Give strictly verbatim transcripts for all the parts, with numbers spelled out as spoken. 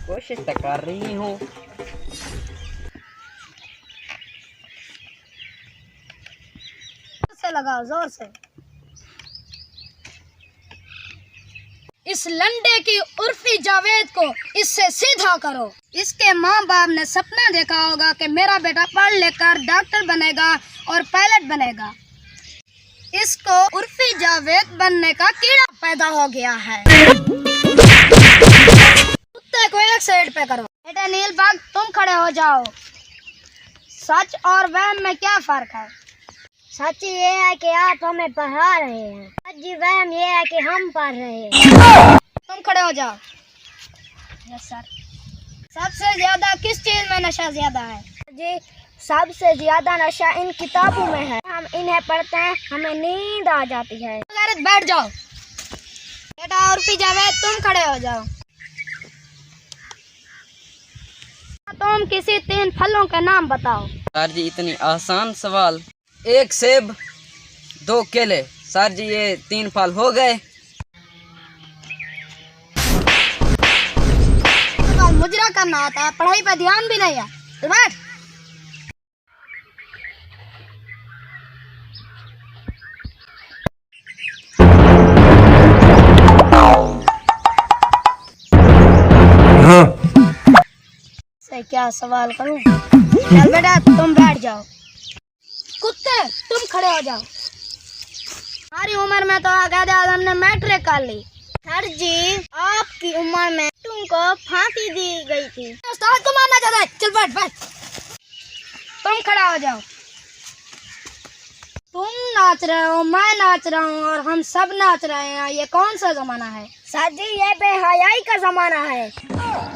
کوشش تو کر رہی ہوں۔ زور سے لگاؤ، زور سے۔ اس لنڈے کی عرفی جاوید کو اس سے سیدھا کرو۔ اس کے ماں باپ نے سپنا دیکھا ہوگا کہ میرا بیٹا پڑھ لکھ کر ڈاکٹر بنے گا اور پائلٹ بنے گا۔ اس کو عرفی جاوید بننے کا کیڑا پیدا ہو گیا ہے۔ کتے کو ایک سائیڈ پہ کرو۔ بیٹا نیل بگ، تم کھڑے ہو جاؤ۔ سچ اور وہم میں کیا فرق ہے؟ سچ یہ ہے کہ آپ ہمیں پڑھا رہے ہیں۔ سچ جی، وہم یہ ہے کہ ہم پڑھ رہے ہیں۔ تم کھڑے ہو جاؤ۔ یس سر۔ سب سے زیادہ کس چیز میں نشہ زیادہ ہے؟ جی، سب سے زیادہ نشہ ان کتابوں میں ہے۔ ہم انہیں پڑھتے ہیں، ہمیں نیند آ جاتی ہے۔ غیرت، بیٹھ جاؤ۔ بیٹا عرفی جاوید، تم کھڑے ہو جاؤ۔ تم کسی تین پھلوں کے نام بتاؤ۔ سر جی، اتنی آسان سوال۔ ایک سیب، دو کیلے۔ سر جی، یہ تین پھل ہو گئے۔ مجرا کرنا آتا ہے، پڑھائی پہ دھیان بھی نہیں ہے۔ تو بیٹھ۔ سے کیا سوال کروں؟ چل بیٹا، تم بیٹھ جاؤ۔ کتے، تم کھڑے ہو جاؤ۔ ہماری عمر میں تو قائد اعظم نے میٹرک کر لی۔ سر جی، آپ کی عمر میں تم کو پھانسی دی گئی تھی۔ استاد کو مارنا چاہتا ہے، چل بیٹھ، بیٹھ۔ تم کھڑا ہو جاؤ۔ تم ناچ رہے ہو، میں ناچ رہا ہوں اور ہم سب ناچ رہے ہیں۔ یہ کون سا زمانہ ہے؟ سر جی، یہ بے حیائی کا زمانہ ہے۔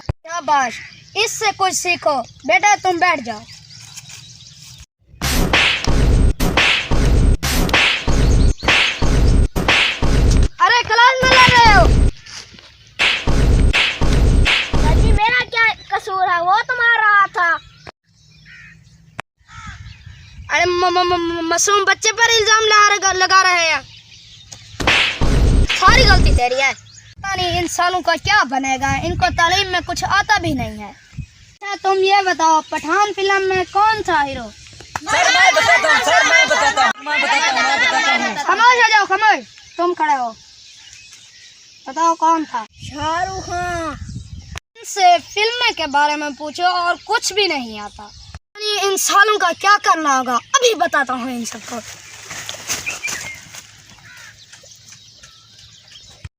شاباش، اس سے کچھ سیکھو۔ بیٹا، تم بیٹھ جاؤ۔ ارے، کلاس میں لڑ رہے ہو؟ سر جی، میرا کیا قصور ہے؟ وہ تو مار رہا تھا۔ ارے م-، م-، م-، م-، معصوم بچے پر الزام لا رہے، لگا رہے ہیں۔ ساری غلطی تیری ہے۔ پتہ نہیں ان سالوں کا کیا بنے گا، ان کو تعلیم میں کچھ آتا بھی نہیں ہے۔ اچھا، تم یہ بتاؤ، پٹھان فلم میں کون تھا ہیرو؟ سر، میں بتاتا ہوں، سر، میں بتاتا ہوں، میں بتاتا ہوں، میں بتاتا ہوں۔ خاموش ہو جاؤ، خاموش۔ تم کھڑے ہو، بتاؤ کون تھا؟ شاہ رخ خان۔ ان سے فلم کے بارے میں پوچھو اور کچھ بھی نہیں آتا۔ یعنی ان سالوں کا کیا کرنا ہوگا، ابھی بتاتا ہوں ان سب کو۔